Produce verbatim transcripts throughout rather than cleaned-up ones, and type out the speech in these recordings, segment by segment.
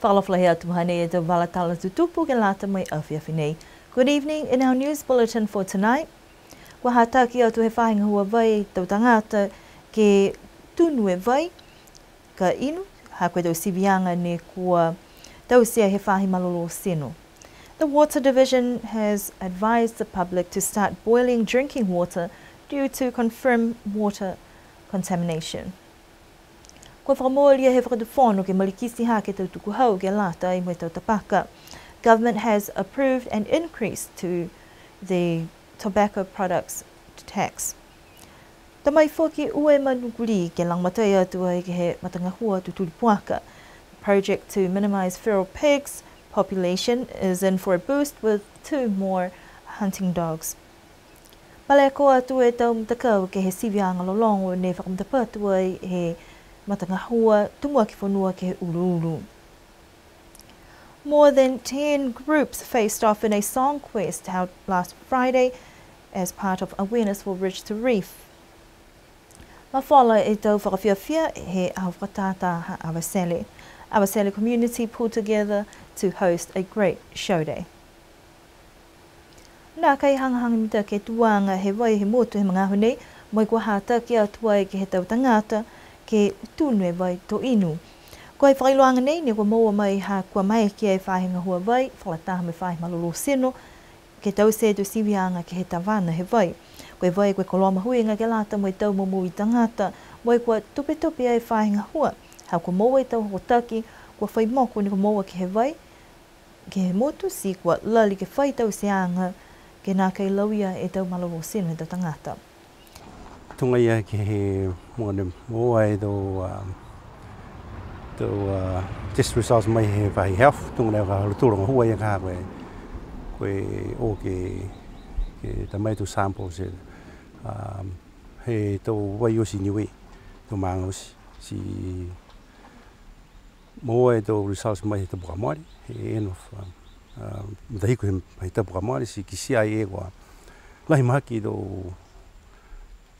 Fakaalofa lahi atu, hanei e tau vala tala tutupu ke lata mo e afiafi nei. Good evening. In our news bulletin for tonight, kua hataki atu he faahi gahua vai e tau tagata ke tunu e vai ka inu, ha ko e tau siviaga ne kua taute he faahi malolō tino. The Water Division has advised the public to start boiling drinking water due to confirmed water contamination. Kua fakamooli he Fakatufono ke malikiti hake e tau tukuhau ke lata mo e tau tapaka. Government has approved an increase to the tobacco products tax. Ta mai foki ua e manu kulī ke lagomatai atu ai ke he matagahua tutuli puaka. The project to minimise feral pigs population is in for a boost with two more hunting dogs. Pale kua atu e tau matakau ke he siviaga lologo ne fakamatapatu ai he matagahua tumuaki fonua ke he uluulu. More than ten groups faced off in a song quest held last Friday as part of awareness for Ridge to Reef. Mafola e tau fakafiafia he aho fakatātā ha Avatele. Avatele community pulled together to host a great show day. Nākai hagahaga mitaki e tuaga he vai he motu he magaaho nei, mo e kua hataki atu ai ke he tau tagata ke tunu e vai to inu. Ko e fakailoaga nei ne kua moua mai ha kua maeke e faahi gahua vai, fakalataha mo e faahi malolō tino, ke taute e tau siviaga ke he tavana he vai. Ko e vai ko e koloa mahuiga ke lata mo e tau momoui tagata, mo e kua tupetupe ai e faahi gahua. Ha kua moua e tau hokotaki, kua fai moko ne kua moua ke he vai, ke he motu, ti kua lali ke fai tauteaga, ke nākai lauia e tau malolō tino he tau tagata. Tuga ia ke he moua ne, moua e tau, a, tau, a, test results mai he faahi health, tuga ne ka ha lautolu gahua ia ka ko e, ko e o ke, ke ta mai e tau samples e, a, he tau vai oti Niue, tau maaga oti, ti moua e tau results mai he tapu kua mole, he end of, um, um, matahiku he, he tapu kua mole, ti kitia ai e kua lahi mahaki e tau,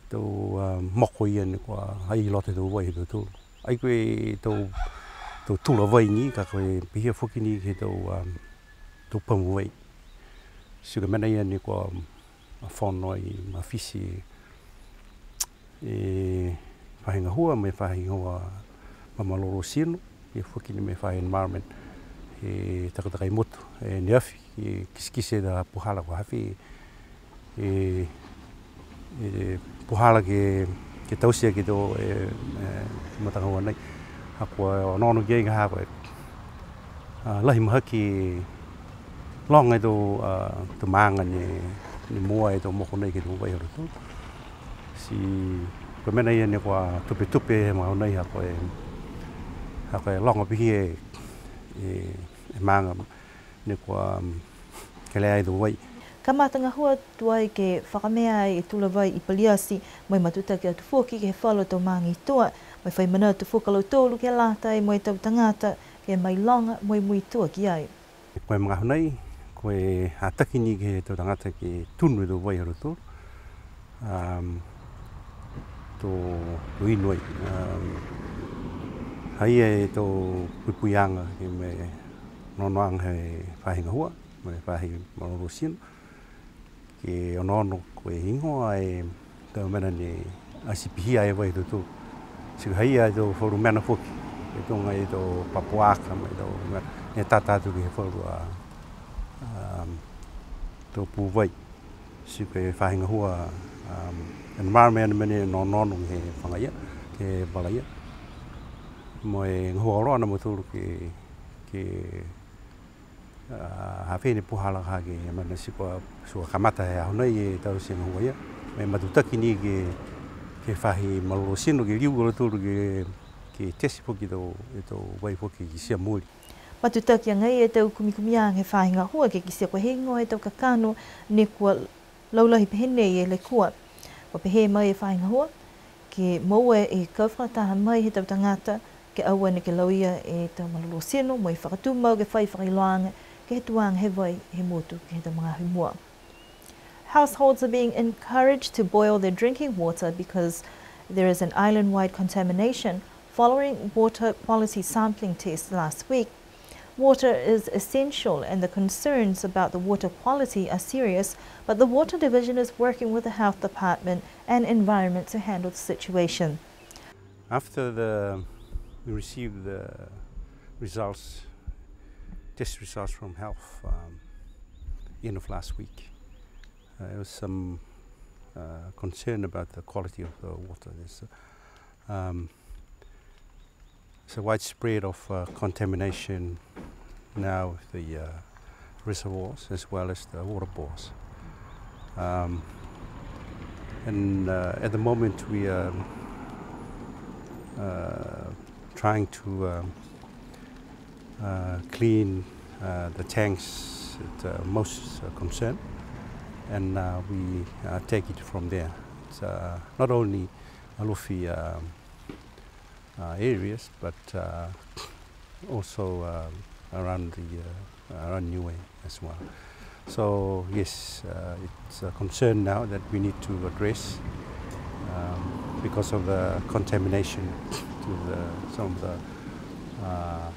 tau, um, moko ia ne kua ha i ai i loto he tau vai ha tautolu. Ai ko e tau, tau tula vai ni, ka ko e pihia foki ni he tau, um, tau pamu vai. Ti ko e mena ia ne kua, um, fono ai, mafiti e faahi gahua, mo e faahi gahua ma malolō tino, e foki ni mo e faahi environment, e takatakai motu, e neafi, e kitekite e tau puhala kua hafi, e, e puhala ke, ke taute ke he tau, e, e, matagahua nei. Ha kua onoono ki ai ka ha ko e, a, lahi mahaki loga e tau, a, tau maaga ne, ne moua e tau moko nei ke he tau vai ha lautolu. Ti ko e mena ia ne kua tupetupe he magaaho nei ha ko e, ha ko e loga pihia e, e, e maaga ne kua, um, kelea e tau vai. Kamata gahua tuai ke fakamea ai e tula vai i Paliati, mo e matutaki atu foki ke he falu tau maaga i tua, mo e fai manatu foki a lautolu ke lata mo e tau tagata, ke mailoga mo e muitua ki ai. Ko e magaaho nei, ko e hataki ni ke he tau tagata ke tunu e tau vai ha lautolu. Um, to, to inu ai. Um, ha i ai e tau puipuiaga ke mo e onoonoaga he faahi gahua, mo e faahi malolō tino. Ke onoono ko e heigoa e tau mena ne ati pihia e vai ha tautolu. Ti ko e ha i ai e tau falu mena foki, e tuga e tau papuaka, mo e tau mena, ne tata atu ke he falu a, um, tau pū vai. Ti ko e faahi gahua, um, environment mena ne onoono he faga ia, ke he vala ia. Mo e gahua auloa a mautolu ke, ke A, ha fē ni puhala ka ke mena ti kua, ti kua kamata he aho nei e tau ti gahua ia. Mo e matutaki ni ke, ke he faahi malolō tino ke liu a lautolu ke, ke tesi foki e tau, e tau vai foki ke kitia mooli. Matutaki agaia e tau kumikumiaga he faahi gahua ke kitia ko e heigoa e tau kakano ne kua laulahi pehē nei e lekua. Kua pehē mai e faahi gahua, ke moua e kau fakataha mai he tau tagata, ke aua neke lauia e tau malolō tino, mo e fakatumau ke fai fakailoaaga ke he tuaga he vai he motu ke he tau magaaho i mua. Households are being encouraged to boil their drinking water because there is an island-wide contamination following water quality sampling test last week. Water is essential and the concerns about the water quality are serious, but the Water Division is working with the Health Department and Environment to handle the situation. After the, we received the results, test results from health, um, end of last week, uh, there was some, uh, concern about the quality of the water. There's, um, It's a widespread of, uh, contamination now with the, uh, reservoirs as well as the water bores. Um, and, uh, at the moment we are, uh, trying to, um, uh, clean, uh, the tanks that, uh, most, uh, concern, and, uh, we, uh, take it from there. It's, uh, not only Alofi, um, uh, areas, but, uh, also, um, around the, uh, around Niue as well. So yes, uh, it's a concern now that we need to address, um, because of the contamination to the, some of the, uh,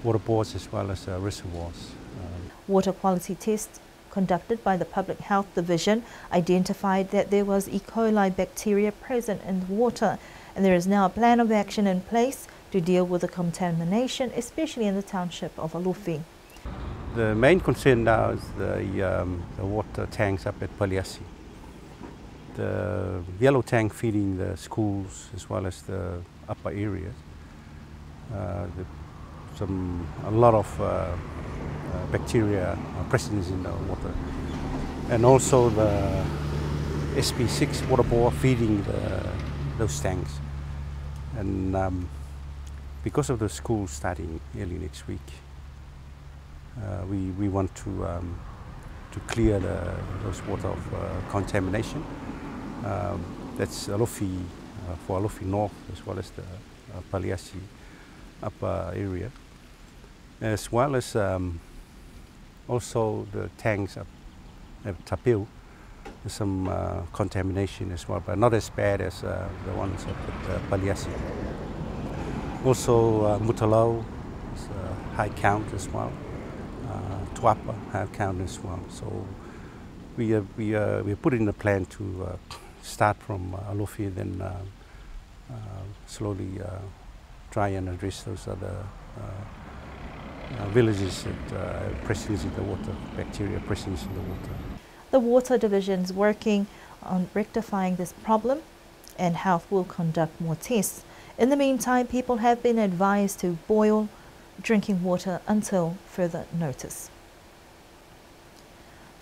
water bores as well as, uh, reservoirs. Um, Water quality tests conducted by the Public Health Division identified that there was E. coli bacteria present in the water, and there is now a plan of action in place to deal with the contamination, especially in the township of Alofi. The main concern now is the, um, the water tanks up at Paliati. The yellow tank feeding the schools as well as the upper areas. Uh, the, some, a lot of, uh, uh, bacteria are present in the water. And also the S P six water bore feeding the, those tanks. And, um, because of the school starting early next week, uh, we, we want to, um, to clear the, those water of, uh, contamination. Um, that's Alofi, uh, for Alofi North as well as the, uh, Paliati upper area, as well as, um, also the tanks up at Tapeu. There's some, uh, contamination as well, but not as bad as, uh, the ones up at, uh, Paliati. Also, uh, Mutalau is a high count as well. Uh, Tuapa, high count as well. So we are, we are, we are putting a plan to, uh, start from, uh, Alofi, then, uh, uh, slowly, uh, try and address those other, uh, uh, villages that, uh, have presence in the water, bacteria presence in the water. The Water Division's working on rectifying this problem, and health will conduct more tests. In the meantime, people have been advised to boil drinking water until further notice.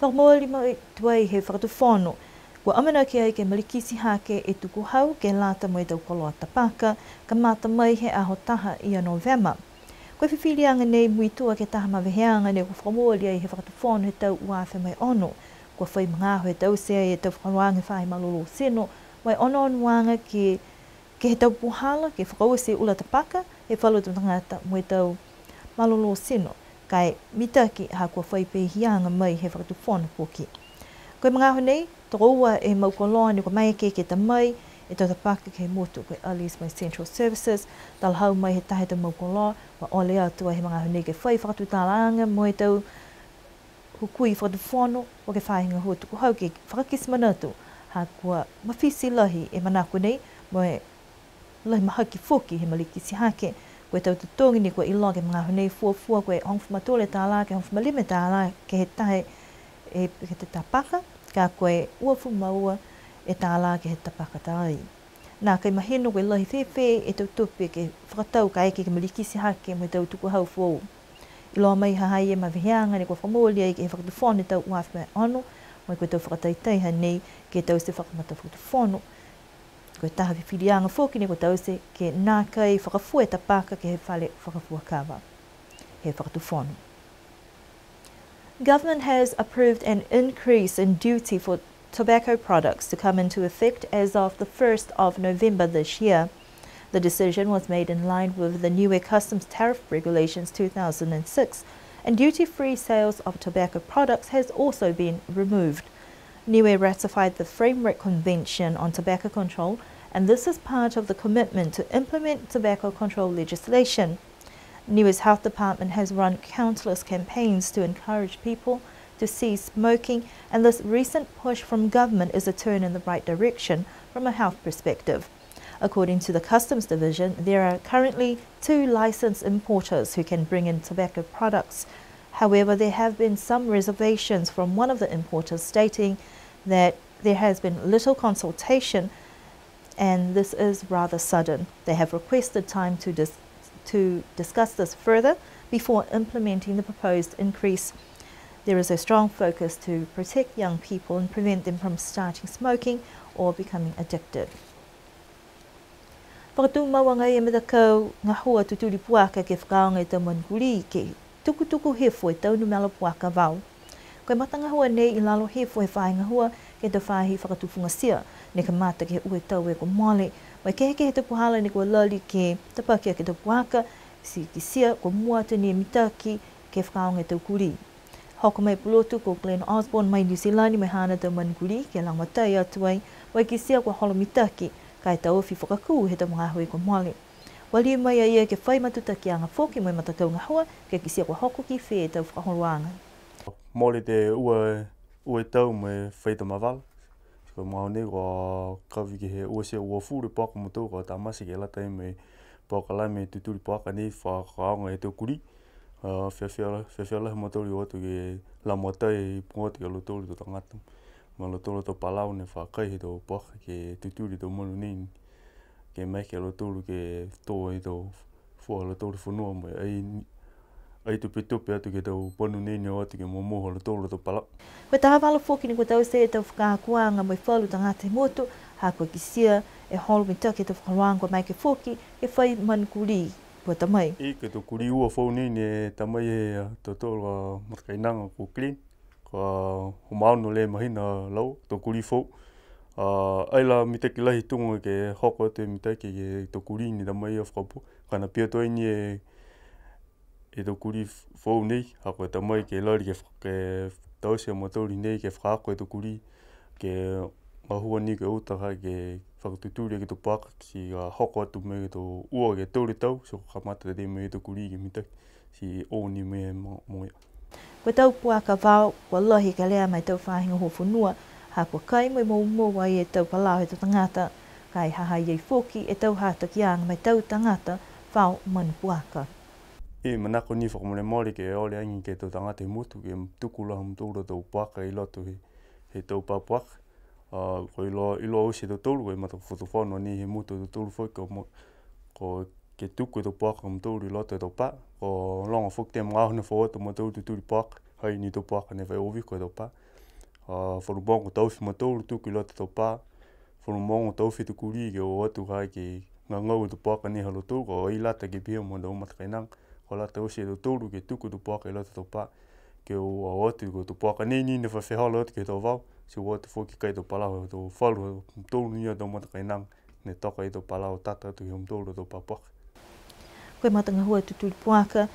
Fakamooli mai tuai he Fakatufono, kua amanaki ai ke malikiti hake e tukuhau ke lata mo e tau koloa tapaka, kamata mai he aho taha ia Novema. Ko e fifiliaga nei muitua ke he taha maveheaga ne kua fakamooli ai he Fakatufono he tau ua afe mo e ono. Kua fai magaaho he taute ai e tau fakaholoaga he faahi malolō tino, mo e onoonoaga ke, ke he tau puhala, ke fakaoti e ula tapaka he falu a tau tagata mo e tau malolō tino, ka e mitaki ha kua fai peehiaga mai he Fakatufono foki. Ko e magaaho nei, tokoua e mau koloa ne kua maeke ke ta mai e tau tapaka ke he motu, ko e Alice mo e Central Services. Talahau mai he taha he tau mau koloa, kua ole atu ai he magaaho nei ke fai fakatutalaaga mo e tau hukui Fakatufono po ke faahi gahua tukuhau ke fakakite manatu ha kua mafiti lahi e manako nei mo e lahi mahaki foki he malikiti hake. Ko e tau totogi ne kua iloa ke he magaaho nei, fuafua ko e hogofulu ma tolu e tālā ke hogofulu ma lima e tālā ke he taha e, ke he tapaka, ka ko e uafulu ma ua e tālā ke he tapaka tā ai. Nākai mahino ko e lahi fēfē e tau tupe ke fakatau kaeke ke malikiti hake mo e tau tukuhau foou. Iloa mai ha ha i ai e maveheaga ne kua fakamooli ai ke he Fakatufono he tau ua afe ma ono, mo e ko e tau fakataitai ha nei ke taute fakamatafakatufono. Ko e taha fifiliaga foki ne kua taute ke nākai fakafua e tapaka ke he fale fakafuakava he Fakatufono. Government has approved an increase in duty for tobacco products to come into effect as of the first of November this year. The decision was made in line with the Niue Customs Tariff Regulations two thousand and six, and duty-free sales of tobacco products has also been removed. Niue ratified the Framework Convention on Tobacco Control, and this is part of the commitment to implement tobacco control legislation. Niue's health department has run countless campaigns to encourage people to cease smoking, and this recent push from government is a turn in the right direction from a health perspective. According to the Customs Division, there are currently two licensed importers who can bring in tobacco products. However, there have been some reservations from one of the importers stating that there has been little consultation and this is rather sudden. They have requested time to dis-, to discuss this further before implementing the proposed increase. There is a strong focus to protect young people and prevent them from starting smoking or becoming addicted. Fakatumau agaia e matakau gahua tutuli puaka ke fakaaoga e tau manu kulī ke tukutuku hifo e tau numela puaka vao. Ko e matagahua nei i lalo hifo he faahi gahua ke he tau faahi fakatufugatia, ne kamata ke he ua e tau kua mole. Mo e kehekehe he tau puhala ne kua lali ke tapaki aki e tau puaka, ti kitia kua mua atu ni e mitaki ke fakaaoga e tau kulī. Hoko mai e pulotu ko Glenn Osborne mai Niu Silani mo e haana tau manu kulī ke lagomatai atu ai, mo e kitia kua holo mitaki, ka e taofi fakakū he tau magaaho kua mole. Kua liu mai a ia ke fai matutakiaga foki mo e matakau gahua, ke kitia kua hoko ki fē e tau fakaholoaga. Mole e ua, ua e tau mo e fai tau mavala. Ko e magaaho nei kua kavi ke he ua e teau uafulu e puaka ha mautolu kua tamate ke lata mo e polokalame tutuli puaka nei fakaaoga e tau kulī. A, fiafia, fiafia lahi a mautolu o atu ke lagomatai puga atu ke he lautolu tau tagata. Mo e lautolu tau palau ne fa kai he tau puaka ke tutuli tau manu nei. Ke maeke a lautolu ke tō e tau fua ha lautolu fonua mo e ai, ai tupetupe atu ke he tau manu nei ne o atu ke moumou ha lautolu tau palau. Ko e taha vala foki ne kua taute e tau fakaakoaga mo e falu tagata he motu, ha kua kitia e holo mitaki he tau fakaholoaga kua maeke foki ke fai manu kulī kua ta mai. I ke he tau kulī ua foou nei ne ta mai he, a, tautolu a matakainaga ko Glenn. Kua hogofulu ma ono e mahina laua, tau kulī foou. A, ai la mitaki lahi tuga ke hoko atu e mitaki ke he tau kulī ne ta mai a fakapua. Ka e pihia atu ai ni e, e tau kulī f-, foou nei, ha kua ta mai ke lali ke fa-, ke taute a mautolu nei ke fakaako e tau kulī, ke gahua ni ke uta ha ke fakatutuli ke he tau puaka, ti ka hoko atu mo e tau ua ke tolu e tau, ti kua kamata tei mo e tau kulī ke mitaki, ti o ni mo e mo-, mo e. Ko e tau puaka vao, kua lahi e kelea ma e tau faahi gahua fonua, ha kua kai mo e moumou ai e tau palau he tau tagata, ka e ha ha i ai foki e tau hatakiaga ma e tau tagata fao manu puaka. E manako ni fakamolemole ke ole age ke he tau tagata he motu, ke tuku lahi ha mautolu a tau puaka i loto he, he tau pā puaka. A, kua iloa, iloa oti e tautolu, ko e matafakatufono nei he motu a tautolu foki, ko mo-, ko e ke tuku e tau puaka ha mautolu i loto he tau pā. Kua loga foki e tau magaaho ne fa o atu a mautolu tutuli puaka, ha i ai ni e tau puaka ne fa o viko he tau pā. A, falu mogo taofi ha mautolu tuku i loto he tau pā. Falu mogo taofi e tau kulī ke o atu ha ke gagau e tau puaka nei ha lautolu, kua ai lata ke pihia mo e tau matakainaga. Kua lata oti e tautolu ke tuku e tau puaka i loto he tau pā. Ke o atu ko e tau puaka nei ni ne fa feholo atu ke he tau vao, ti o atu foki ke kai e tau palau he tau falu ha mautolu ni a tau matakainaga. Ne toka e tau palau tata atu ke he ha mautolu a tau pā puaka. Ko e matagahua tutuli puaka,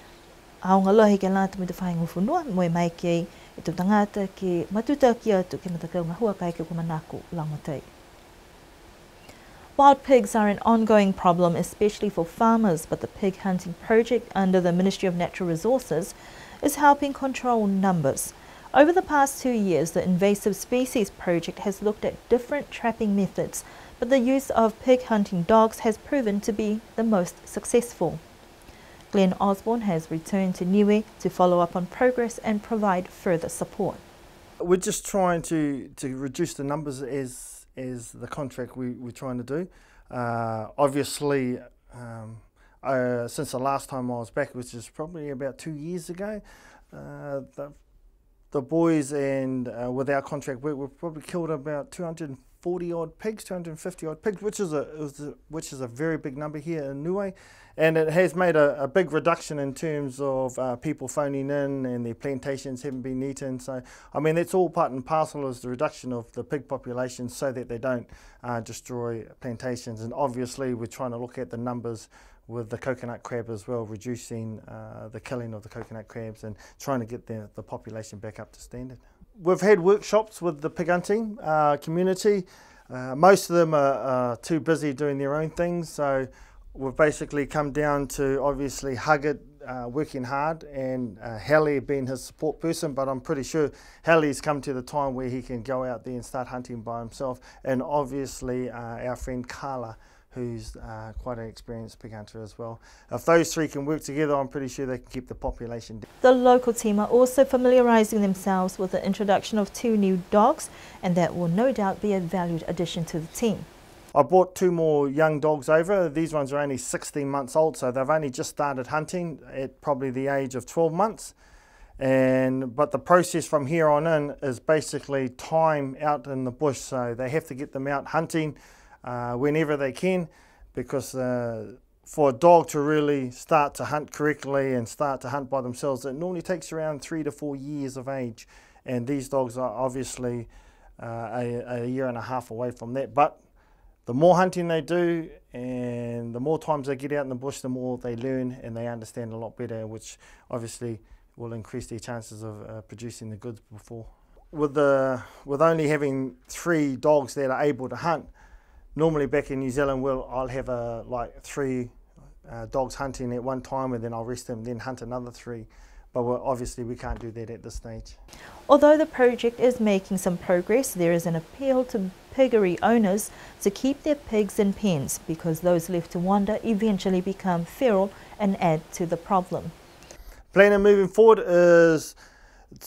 aoga lahi ke lata mo e tau faahi gahua fonua, mo e maeke e tau tagata ke matutaki atu ke he matakau gahua kaeke kua manako lagomatai. Wild pigs are an ongoing problem, especially for farmers, but the pig hunting project under the Ministry of Natural Resources is helping control numbers. Over the past two years, the Invasive Species Project has looked at different trapping methods, but the use of pig hunting dogs has proven to be the most successful. Glenn Osborne has returned to Niue to follow up on progress and provide further support. We're just trying to, to reduce the numbers as, as the contract we, we're trying to do. Uh, obviously, um, uh, since the last time I was back, which is probably about two years ago, uh, the, the boys and, uh, with our contract work, we've probably killed about two hundred forty odd pigs, two hundred fifty odd pigs, which is a, is a, which is a very big number here in Niue. And it has made a, a big reduction in terms of, uh, people phoning in and their plantations haven't been eaten. So, I mean, that's all part and parcel is the reduction of the pig population so that they don't, uh, destroy plantations. And obviously, we're trying to look at the numbers with the coconut crab as well, reducing, uh, the killing of the coconut crabs and trying to get the, the population back up to standard. We've had workshops with the pig hunting, uh, community. Uh, most of them are, are too busy doing their own things, so we've basically come down to obviously hugged, uh, working hard, and uh, Hallie being his support person, but I'm pretty sure Hallie's come to the time where he can go out there and start hunting by himself. And obviously, uh, our friend Carla, who's uh, quite an experienced pig hunter as well. If those three can work together, I'm pretty sure they can keep the population down. The local team are also familiarising themselves with the introduction of two new dogs, and that will no doubt be a valued addition to the team. I brought two more young dogs over. These ones are only sixteen months old, so they've only just started hunting at probably the age of twelve months. And, but the process from here on in is basically time out in the bush. So they have to get them out hunting uh, whenever they can, because uh, for a dog to really start to hunt correctly and start to hunt by themselves, it normally takes around three to four years of age. And these dogs are obviously uh, a, a year and a half away from that. But the more hunting they do and the more times they get out in the bush, the more they learn and they understand a lot better, which obviously will increase their chances of uh, producing the goods before. With the, with only having three dogs that are able to hunt, normally back in New Zealand, we'll, I'll have a, like, three uh, dogs hunting at one time, and then I'll rest them, then hunt another three. But we're, obviously we can't do that at this stage. Although the project is making some progress, there is an appeal to piggery owners to keep their pigs in pens, because those left to wander eventually become feral and add to the problem. Planning moving forward is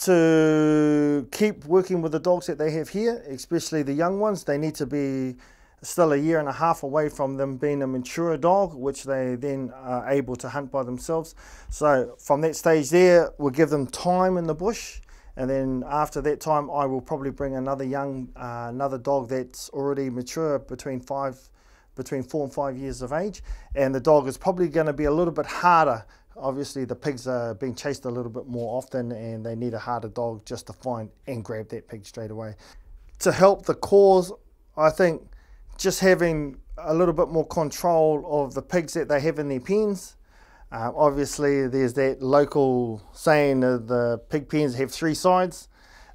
to keep working with the dogs that they have here, especially the young ones. They need to be still a year and a half away from them being a mature dog, which they then are able to hunt by themselves. So from that stage there, we'll give them time in the bush, and then after that time, I will probably bring another young, uh, another dog that's already mature, between five, between four and five years of age, and the dog is probably gonna be a little bit harder. Obviously, the pigs are being chased a little bit more often, and they need a harder dog just to find and grab that pig straight away. To help the cause, I think just having a little bit more control of the pigs that they have in their pens. Uh, obviously, there's that local saying that the pig pens have three sides.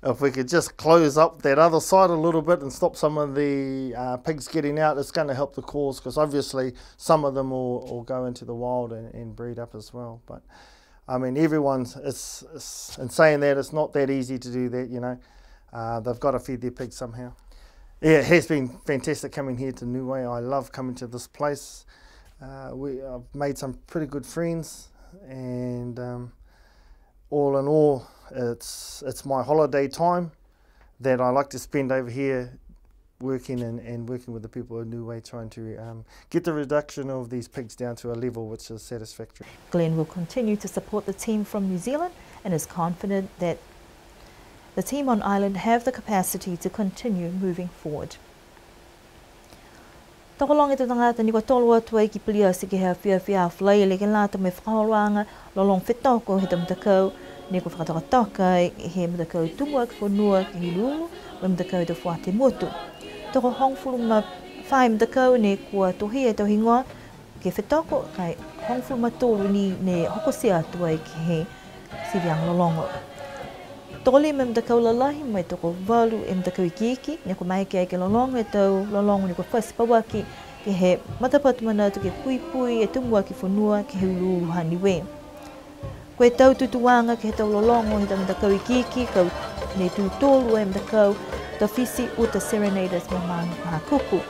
If we could just close up that other side a little bit and stop some of the uh, pigs getting out, it's gonna help the cause, 'cause obviously some of them will, will go into the wild and, and breed up as well. But I mean, everyone's, it's, it's, in saying that, it's not that easy to do that, you know. Uh, they've gotta feed their pigs somehow. Yeah, it has been fantastic coming here to Niue. I love coming to this place. Uh, we, I've made some pretty good friends, and um, all in all, it's, it's my holiday time that I like to spend over here working and, and working with the people of Niue, trying to um, get the reduction of these pigs down to a level which is satisfactory. Glenn will continue to support the team from New Zealand and is confident that the team on island have the capacity to continue moving forward. Tokologa e tau tagata ne kua tolo atu ai ki Paliati ke he afiafi Falaile ke lata mo e fakaholoaga lologo fetoko he tau matakau ne kua fakatokatoka ai he matakau Tumuaki Fonua ke he Uluulu mo e matakau he tau fuata he motu. Tokohogofulu ma fā e matakau ne kua tohia e tau higoa ke fetoko, ka e hogofulu ma tolu ni ne hokotia atu ai ke he siviaga lologo. Tokolima e matakau lalahi mo e tokovalu e matakau ikiiki, ne kua maeke ai ke lologo e tau lologo ne kua fati pauaki ke he matapatu manatu ke puipui e Tumuaki Fonua ke he Uluulu ha Niue. Ko e tau tutūaga ke he tau lologo he tau matakau ikiiki, ka ne tū tolu e matakau Tafiti Uta Serenaders mo Manuka Hakupu,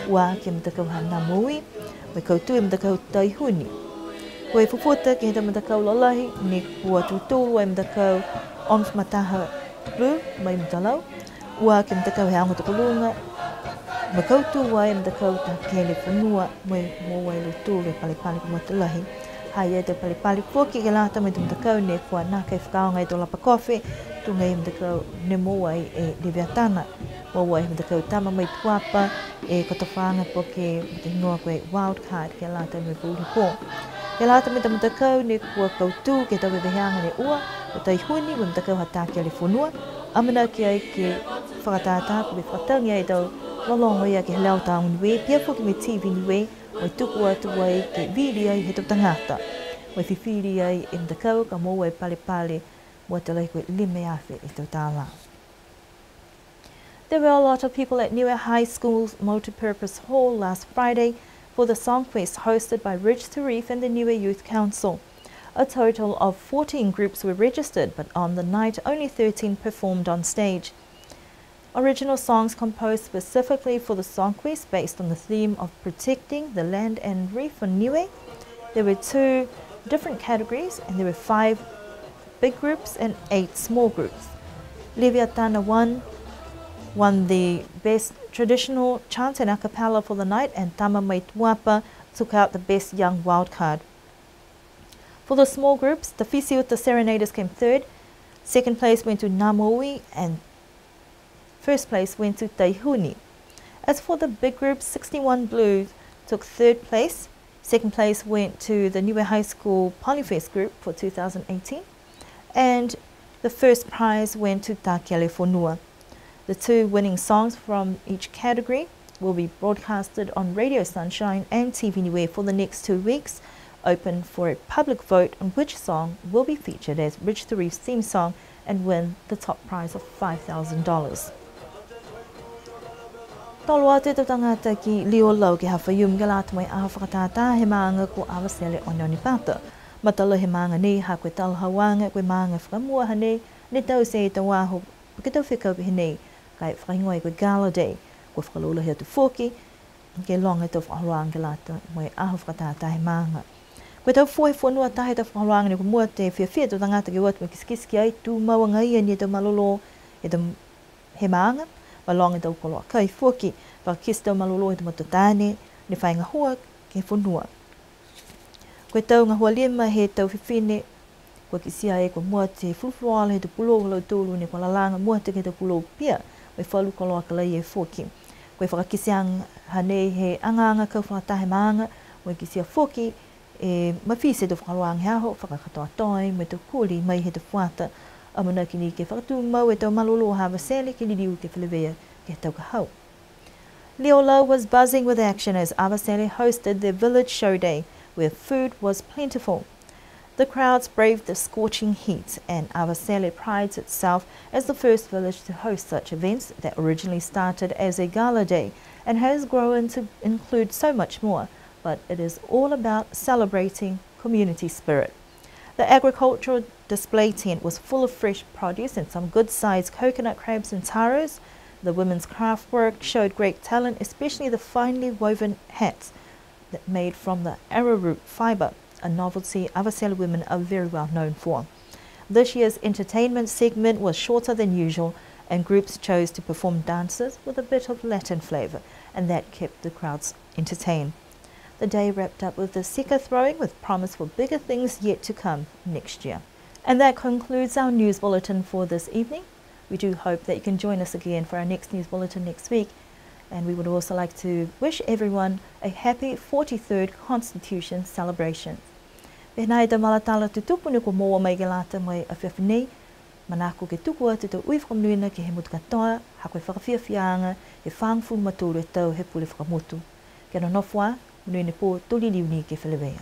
ua ke he matakau ha Namoui, mo e kautū e matakau Taihuni. Ko e fufuta ke he tau matakau lalahi, ne kua tū tolu e matakau Onf Mataha Blue mai Mutalau, ua ke he matakau he Aoga Tokoluga, mo e kautū ai e matakau Takele Fonua, mo e moua e lautolu e palepale ko Motu Lahi. Ha i ai e tau palepale foki ke lata mo e tau matakau ne kua nākai fakaaoga e tau lapa kofe, tuga e matakau ne moua ai e Leviatana. Moua ai he matakau Tama mai Tuapa e kotofaaga po ke matahigoa ko e wild card ke lata mo e pouli pō. Ke lata mo e tau matakau ne kua kautū ke he tau veveheaga ne ua, ko Taihuni mo e matakau ha Takele Fonua, amanaki ai ke fakatātā po ke fakatagi ai e tau lologo ia ke he Leo Taoga Niue, pihia foki mo e TV Niue, mo e tuku atu ai ke vili ai he tau tagata. Mo e fifili ai e matakau ka moua e palepale, mua atu ai ko e lima e afe e tau tālā. There were a lot of people at Niue High School's multipurpose hall last Friday for the Songfest hosted by Ridge to Reef and the Niue Youth Council. A total of fourteen groups were registered, but on the night, only thirteen performed on stage. Original songs composed specifically for the Song Quiz based on the theme of protecting the land and reef on Niue. There were two different categories, and there were five big groups and eight small groups. Leviatana won, won the best traditional chant and a cappella for the night, and Tama Mai Tuapa took out the best young wildcard. For the small groups, the Fisiuta Serenaders came third. Second place went to Namoui, and first place went to Taihuni. As for the big groups, sixty-one Blues took third place. Second place went to the Niue High School Polyfest group for two thousand eighteen. And the first prize went to Takele Fonua. The two winning songs from each category will be broadcasted on Radio Sunshine and T V Niue for the next two weeks, open for a public vote on which song will be featured as Bridge the Reef theme song and win the top prize of five thousand dollars. Tolo atu e tau tagata ki Liolau ke he Aho Faiumu ke lata mo e aho fakatātā he maaga ko Avatele Oneonepata. Matala he maaga nei ha ko e talahauaga, ko e maaga fakamua hanei, ne taute e tau aho ke he tau fekau pehē nei, ka e fakahigoa ko e Gala Day. Kua fakalaulahi atu foki ke loga e tau fakaholoaga ke lata mo e aho fakatātā he maaga. Ko e tau fua he fonua taha he tau fakaholoaga ne kua mua atu e fiafia e tau tagata ke o atu mo e kitekite ki ai, tumau agaia ni e tau malolō he tau, he maaga, mo e loga e tau koloa kai foki, fakakite e tau malolō he tau matua taane ne fai gahua ke he fonua. Ko e tau gahua lima he tau fifine, kua kitia ai kua mua atu e fulufuluola he tau pulou ha lautolu ne kua lalaga mua atu ke he tau pulou pia, mo e falu koloa kalaie foki. Ko e fakakiteaga hanei he agaaga kau fakataha he maaga, mo e kitia foki e mafiti e tau fakaholoaga he aho, fakakatoatoa mo e tau koli mai he tau fuata. Amanaki ni ke fakatumau e tau malolō ha Avatele ke liliu ke feleveia ke he tau ka hau. Liolau was buzzing with action as Avatele hosted their village show day, where food was plentiful. The crowds braved the scorching heat, and Avatele prides itself as the first village to host such events that originally started as a gala day and has grown to include so much more, but it is all about celebrating community spirit. The agricultural display tent was full of fresh produce and some good-sized coconut crabs and taros. The women's craft work showed great talent, especially the finely woven hats that made from the arrowroot fibre, a novelty Avatele women are very well known for. This year's entertainment segment was shorter than usual, and groups chose to perform dances with a bit of Latin flavour, and that kept the crowds entertained. The day wrapped up with the seka throwing, with promise for bigger things yet to come next year. And that concludes our news bulletin for this evening. We do hope that you can join us again for our next news bulletin next week. And we would also like to wish everyone a happy forty-third Constitution celebration. Pehē nai e tau vala tala tutupu ne kua moua mai ke lata mo e afiafi nei, manako ke tuku atu e tau ui fakamonuina ke he motu katoa, ha ko e fakafiafiaaga he fagofulu ma tolu e tau he pule fakamotu. Kia nonofo ā, monuina e pō, to liliu ni ke feleveia.